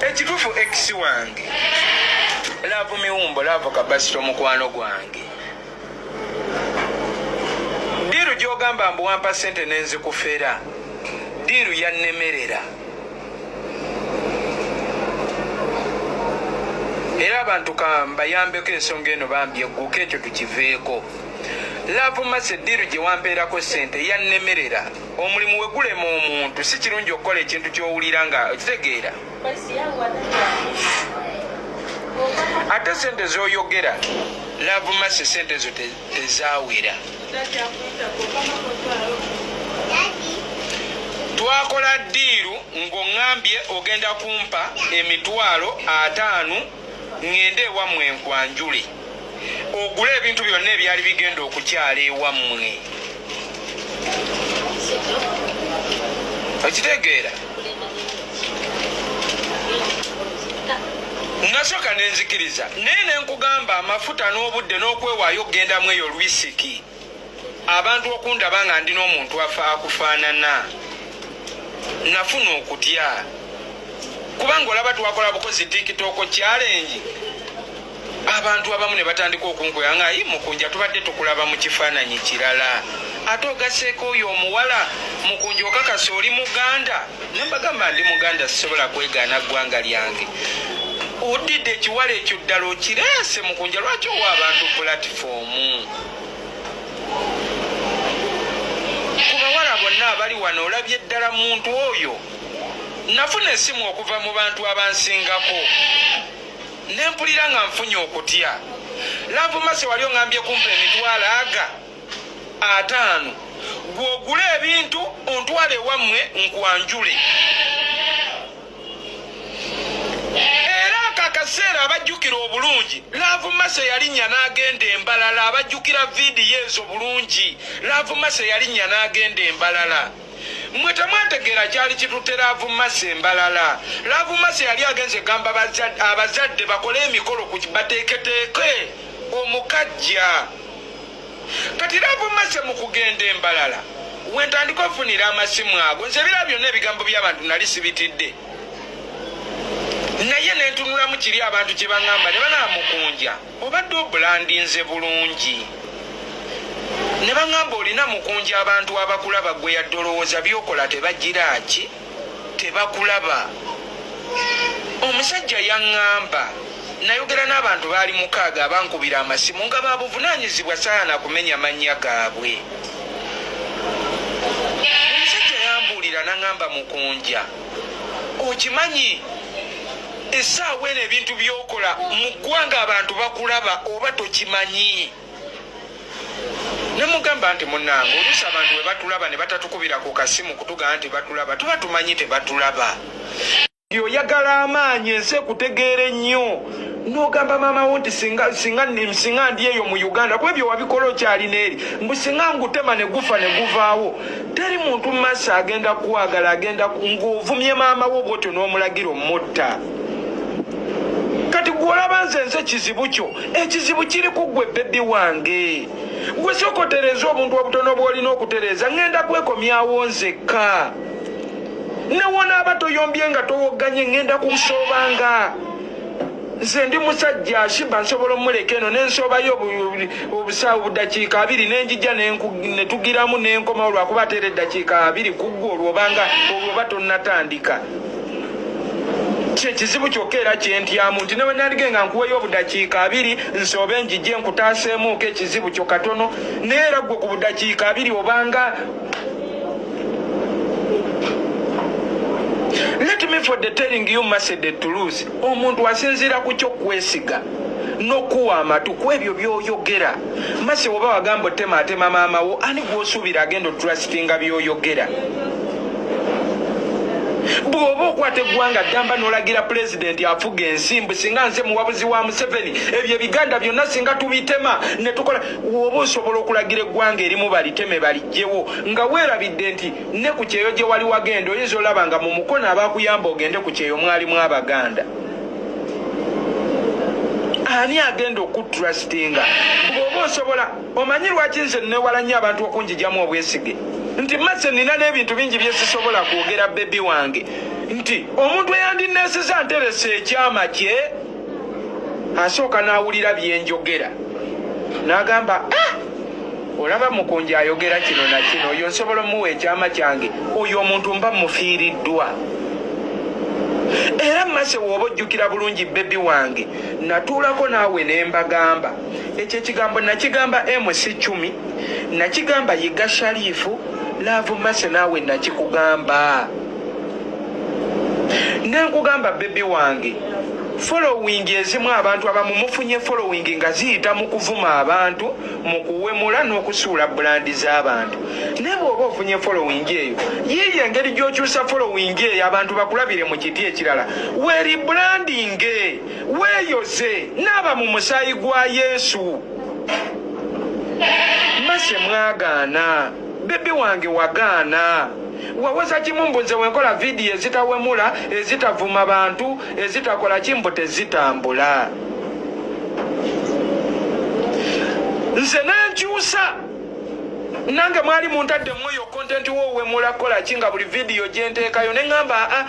Ekituufu ex wange laavu miwumbo laavu kabasito mukwano gwange diiru gyogamba mbu wampa sente nenzikufera diiru yannemerera era abantu kambayambeko ensonga eno bambi egguka ekyo tukiveeko laavu mase diiru gye wampeerako sente yannemerera omulimu wegulema omuntu si kirungi okukola ekintu kyowulira nga okitegeera ate sente zoyogera love mercy sente ezo tezawera twakola diiru ng'oŋŋambye ogenda kumpa 500,000 ŋŋende ewammwe nkwanjule ogule ebintu byonna ebyali bigenda okukyala ewammwe okitegeera nasooka nenzikiriza naye nenkugamba amafuta n'obudde n'okwewaayo okugendamu eyo lwisiki abantu okundaba nga ndi n'omuntu afa akufaanana nafuna okutya kubanga olaba twakola bukozi tikitoko challenge abantu abamu ne batandika okunkwea nga yi mukunja tubadde tukulaba mu kifaananyi kirala ate ogaseeko oyo omuwala mukunja okakasa oli muganda ne mbagamba ndi muganda sisobola kwegaana ggwanga lyange oddidde ekiwala ekyo ddala okireese mukunja lwaki owa abantu pulatifoomu ku bawala bonna abali wano olabye ddala muntu oyo nafuna esimu okuva mu bantu abansingako ne mpulira nga nfunye okutya laavu mase wali ongambye kumpa 500,000 gw'ogule ebintu ontwale ewammwe nkwanjule era ako akaseera abajjukira obulungi laavu mase yalinnya n'agenda embalala abajjukira vidiyo ezo bulungi laavu mase yalinnya n'agenda embalala mwe temwategeera kyali kitutte laavu mase embalala laavu mase yali agenze gamba abazadde bakole emikolo bateeketeeke omukajja kati laavu mase mu kugenda embalala wentandika ofunira amasimu ago nze ebira byonna ebigambo by'abantu nali sibitidde naye nentunulamu kiri abantu kye baŋŋamba ne banaamukunja obadde obulandinze bulungi ne baŋŋamba olina mukunja abantu abakulaba gwe yadde olowooza byokola tebagira ki tebakulaba omusajja yaŋŋamba nayogera n'abantu baali mukaaga abankubira amasimu nga babuvunaanyizibwa saana kumenya mannya gaabwe omusajja yambuulira naŋŋamba mukunja okimanyi essaawa eno ebintu byokola mu ggwanga abantu bakulaba oba tokimanyi ne mugamba nti munnange oluusi abantu bwe batulaba ne batatukubira ku kasimu kutugamba nti batulaba tuba tumanyi tebatulaba oyagala amaanyi ensi ekutegeera ennyo n'ogamba maama wo nti singa singa singa ndi eyo mu uganda kuba ebyo wabikola okyalina eri mbu singa ngutema ne gufa ne guvaawo teri muntu masa agenda kukwagala agenda ng'ovumye maama wo bwotyo n'omulagira omutta kati gwolaba nze nze kizibu kyo ekizibu kiri ku ggwe bebi wange gwe sooka otereeza obuntu obutono bw'olina okutereeza ŋŋenda kwekomyawo nzekka ne wonaaba toyombye nga towogganye ŋŋenda kusoobanga nze ndi musajja ashiba nsobola omuleka eno nensoobayo obusaawo obudakiika abiri nenjija netugiramu nenkomawo lwakuba ateera eddakiika abiri kuggwa olwo obanga olwo oba tonnatandika kyekizibu kyokka era kyentyamu nti newe nandige nga nkuweyo obudakiika abiri nsoobe njije nkutaaseemuuko ekizibu kyo katono naye era ggwe ku budakiika abiri obanga Let me for the telling you mercy the truth. Omuntu asinziira ku kyo kwesiga n'okuwa amatu ku ebyo by'oyogera. Mercy woba wagamba otema atema maama wo ani gw'osuubira agenda otrustinga by'oyogera? Bw'oba okwata eggwanga ddamba n'olagira pulezidenti afuga ensi mbu singa nze muwabuzi wa Museveni ebyo ebiganda byonna singa tubitema ne tukola woba osobola okulagira eggwanga erimu baliteme balijjewo nga weerabidde nti ne ku kyeyo gye wali wagenda oyinza olaba nga mu mukono abakuyamba ogende ku kyeyo mwalimu abaganda ani agenda okutrustinga bwoba osobola omanyi lwaki nze newala nnyo abantu okunjijamu obwesige nti mase nina n'ebintu bingi byesisobola kwogera bebi wange Nti omuntu eyandinneeseza nterese ekyama kye asooka n'awulira byenjogera n'agamba, ah, olaba Mukunja ayogera kino na kino, oyo nsobola omuwa ekyama kyange, oyo omuntu mba mufiiriddwa. Era Mase, w'oba ojjukira bulungi, baby wange, natuulako naawe ne mbagamba ekyo ekigambo. Nakigamba MC Cumi, nakigamba Yiga Sharifu Love Mase, naawe nakikugamba nenkugamba, baby wange, following ezimu abantu abamu mufunye following nga ziyita mu kuvuma abantu, mu kuwemula n'okusuula brand z'abantu. Naye bw'oba ofunye following eyo, yiiyo engeri gy'okyusa following eyo abantu bakulabire mu kiti ekirala. Weeri branding, weeyoze naaba mu musaayi gwa Yesu. Mase, mwagaana. Baby wange, wagaana, wawoza kimu mbu nze wenkola vidiyo ezitawemula, ezitavuma bantu, ezitakola kimbu, tezitambula. Nze nenkyusa nange, mwali muntadde mwoyo content wowemula kola ki nga buli vidiyo gyenteekayo neŋŋamba aa.